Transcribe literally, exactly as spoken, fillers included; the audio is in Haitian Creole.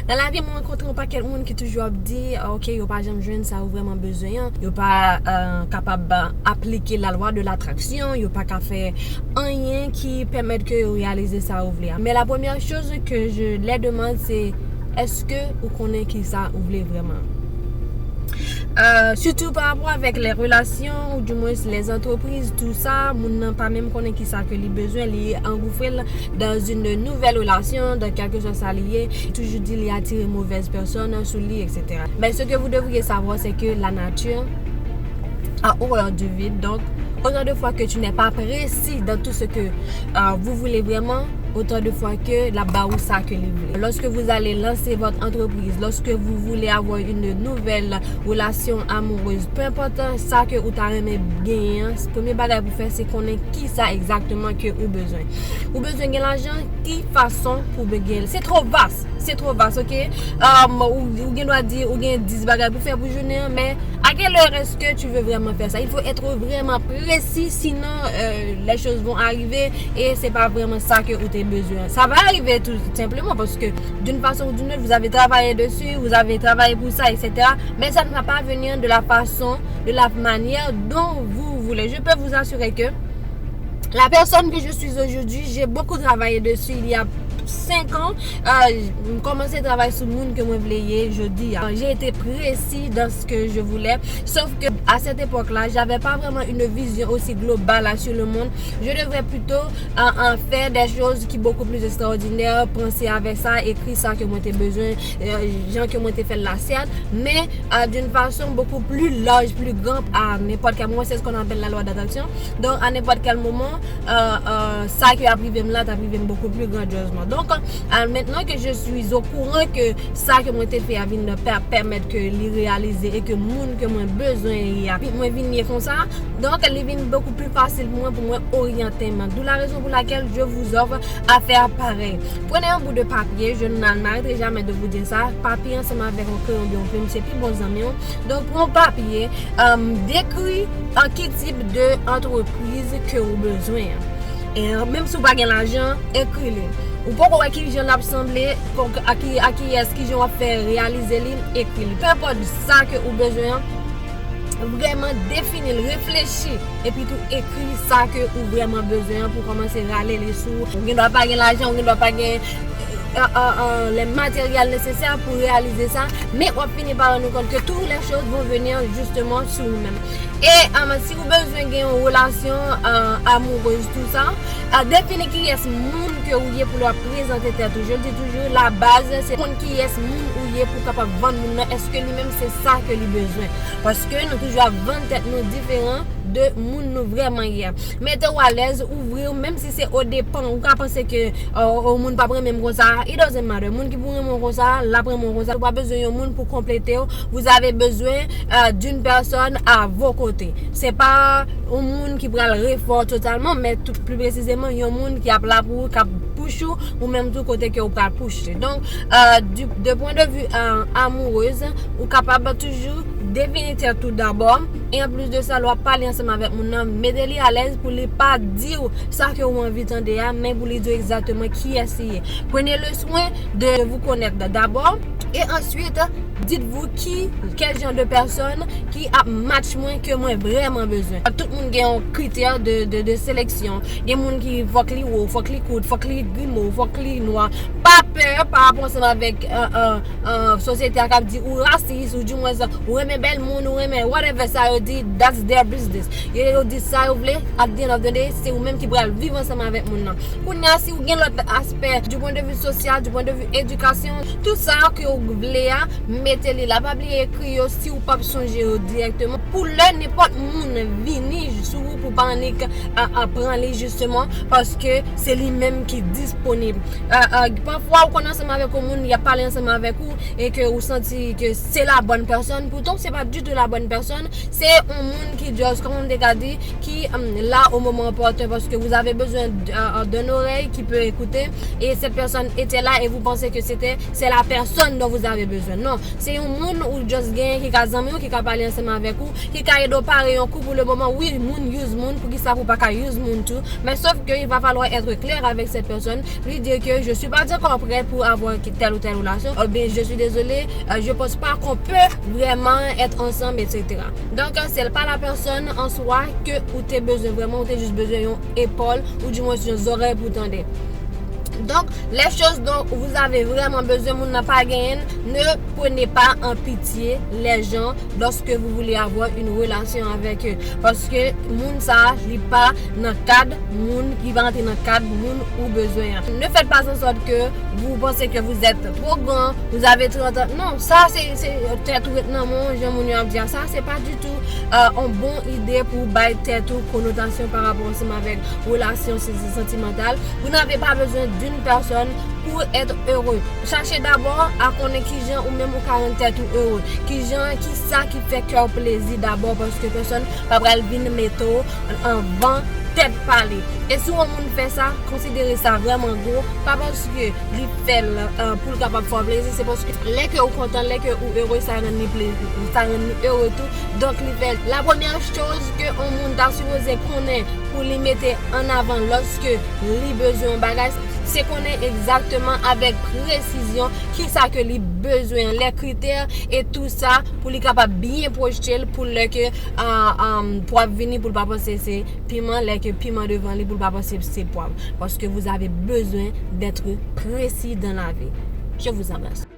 Nan lavi, mwen rankontre yon pakèt moun ki toujou ap di, "Ah, ok, yo pa janm jwenn sa yo vrèman bezwen an. Yo pa, euh, kapab, euh, aplike la loi de l'attraction. Yo pa ka fè anyen ki pèmèt ke yo reyalize sa yo vle a." Men la première chose que je les demande, c'est, èske ou konnen ki sa ou vle vrèman? Euh, surtout par rapport avec les relations, ou du moins les entreprises, tout ça, moun nan pa menm konnen ki sa ke li bezwen, li angoufre l dans une nouvelle relation, dans quelque chose sa li ye, li toujou di li atire mauvaise personne sou li, et cetera. Mais ce que vous devriez savoir, c'est que la nature a horreur du vide. Donc, autant de fois que tu n'es pas précis dans tout ce que, euh, vous voulez vraiment, autant de fois que l ap ba ou sa ke li vle. Lorsque vous allez lancer votre entreprise, lorsque vous voulez avoir une nouvelle relation amoureuse, peu importe sa ke ou ta renmen genyen an, premye bagay pou fè, se konnen ki sa egzakteman ke ou bezwen. Ou bezwen gen lajan, ki fason pou gen l? Se twò vas, se twò vas, ok? Um, ou, ou gen dwa di, ou gen dis bagay pou fè pou jounen an, men à quelle heure est-ce que tu veux vraiment faire ça? Il faut être vraiment précis, sinon, euh, les choses vont arriver et c'est pas vraiment ça que ou te bezwen. Ça va arriver tout simplement parce que d'une façon ou d'une autre, vous avez travaillé dessus, vous avez travaillé pour ça, et cetera. Mais ça ne va pas venir de la façon, de la manière dont vous voulez. Je peux vous assurer que la personne que je suis aujourd'hui, j'ai beaucoup travaillé dessus il y a cinq ans. Euh, m kòmanse travay sou moun ke mwen vle ye jodi a. J'ai été précis dans ce que je voulais, sauf que à cette époque-là, j'avais pas vraiment une vision aussi globale sur le monde. Je devrais plutôt, euh, euh, faire des choses qui beaucoup plus extraordinaires, penser avec ça, écrire ça que mwen te bezwen, euh, jan ke mwen te fè l la, certes, mais, euh, d'une façon beaucoup plus large, plus grande à n'importe quel moment. C'est ce qu'on appelle la loi d'attraction. Donc, à n'importe quel moment, euh, euh, sa ki ap rive m la, t ap rive m beaucoup plus grandiosement. Donc, euh, maintenant que je suis au courant que sa ke mwen te fè a vin pè-, pèmèt ke li reyalize e ke moun ke mwen bezwen ye a, mwen vin ye konsa, donc li vin beaucoup plus facile pou mwen, pou mwen oryante m. D'où la raison pour laquelle je vous offre à faire pareil. Prenez un bout de papier, je n'arrêterai jamais de vous dire ça. Papye ansanm avèk yon kreyon oubyen yon plim, se pi bon zanmi w. Donk, pran yon papye, um, dekri an ki tip de antrepriz ke ou bezwen an. E, uh, menm si w pa gen lajan, ekri li. Ou poko wè ki jan l ap sanble, kon, a ki, a kiyès, ki jan w ap fè reyalize li, ekri li. Pe enpòt sa ke ou bezwen an, vrèman defini l, reflechi, epi tou ekri sa ke ou vrèman bezwen an pou kòmanse rale li sou ou. Ou gen dwa pa gen lajan, ou gen dwa pa gen, euh, euh, euh, les matériels nécessaires pour réaliser ça, mais w ap fini pa rann ou kont que toutes les choses vont venir justement sur ou menm. E, euh, si ou bezwen gen yon relasyon, euh, amoureuse, tout ça, euh, defini kiyès moun ke ou ye pou lè w ap prezante tèt ou. Je le dis toujours, la base, se konn kiyès moun ou ye pou kapab vann moun nan, èske li menm se sa ke li bezwen. Paske nou toujou ap vann tèt nou diferan de moun nou vrèman ye a. Mete w alèz, ouvri w, menm si se o depan, ou ka panse ke, euh, yon moun p ap renmen m konsa, it doesn't matter. Moun ki pou renmen w konsa, l ap renmen w konsa. Ou pa bezwen yon moun pou konplete w. Vous avez besoin, euh, d'une personne à vos côtés. Se pa yon moun ki pral refè w totalman, men tout, pli presizeman, yon moun ki ap la pou ou, k ap push ou, ou menm tou kote ke ou pral push li. Donk, euh, du, de point de vue, euh, amoureuse, ou kapab toujou defini tèt ou dabò. E an plis de sa, lè w ap pale ansanm avèk moun nan, mete li alèz pou li pa di w sa ke ou anvi tande a, men pou li di w egzakteman kiyès li ye. Prenez le soin de vous connaître d'abord et ensuite, dites-vous qui, quel genre de personne ki ap match mwen ke mwen vrèman bezwen. Tout moun gen yon kritè de, de, de seleksyon. Gen moun ki fòk li wo, fòk li kout, fòk li grimo, fòk li nwa. Pa pè pa rapò ansanm avèk, euh, euh, euh, sosyete a k ap di ou rasis, ou dimwens ou renmen bèl moun, ou renmen whatever sa yo di, that's their business. Yo, yo di sa yo vle, at the end of the day, se ou menm ki pral viv ansanm avèk moun nan. Kounye a, si ou gen lòt aspè, du point de vue social, du point de vue éducation, tout sa ke ou vle a, mete li la. Pa bliye ekri yo si ou p ap sonje yo dirèkteman. Pou lè nenpòt moun vini sou ou pou pa annik, a, a, pran li jisteman, paske se li menm ki disponib. A, a, pafwa ou konn ansanm avèk yon moun, y ap pale ansanm avèk ou, e ke ou santi ke se la bonne personne, pourtant se pa ditou la bonne personne, se yon moun ki just, kòman m te ka di, ki, um, la au moment opportun, parce que vous avez besoin d-, euh, euh, d'une oreille qui peut écouter, et cette personne était là et vous pensez que c'était, c'est la personne dont vous avez besoin. Non, se yon moun ou just genyen ki ka zanmi w, ki ka pale ansanm avèk ou, ki ka ede w pare yon kou pou le moment. Wi, moun use moun, poukisa pou pa ka use moun tou? Mais sauf que il va falloir être clair avec cette personne, lui dire que je suis pas d'accord pour Pour avoir telle ou telle relation, eh bien, je suis désolé, euh, je pense pas qu'on peut vraiment être ensemble, et cetera. Donc, euh, c'est pas la personne en soi que ou te besoin vraiment, ou te juste besoin d'une épaule, ou du moins une oreille pour tendre. Donc, les choses dont vous avez vraiment besoin, moun nan pa genyen, ne prenez pas en pitié les gens lorsque vous voulez avoir une relation avec eux. Paske moun sa, li pa nan kad moun, li pa antre nan kad moun ou bezwen an. Ne faites pas en sorte que vous pensez que vous êtes trop grand, vous avez trente ans. Non, sa se, se tèt ou ret nan men w, jan moun yo ap di a, sa se pa ditou euh, yon bon ide pou bay tèt ou konotasyon pa rapò ansanm avèk relasyon se- se- santimantal. Vous n'avez pas besoin d'une personne pour être heureux. Chache dabò a konnen kijan ou menm ou ka rann tèt ou ere. Kijan, kisa ki fè kè w plezi dabò, paske pèsonn pa pral vin mete w anvan tèt pa li. E si yon moun fè sa, konsidere sa vrèman gwo, pa paske li fè l euh, pou l kapab fè w plezi, se paske lè ke ou kontan, lè ke ou ere, sa rann li plezi, sa rann li ere tou. Donk, li fè l. La premyè choz ke yon moun ta sipoze konnen pou li mete an avan lòske li bezwen yon bagay, se konnen egzakteman avèk presizyon kisa ke li bezwen, lè kritè e tou sa pou li kapab byen pwojte l pou lè ke ah, ah, pwav vini pou l pa panse se piman, lè ke piman devan li pou l pa panse se pwav. Paske vous avez besoin d'être précis dans la vie. Je vous embrasse.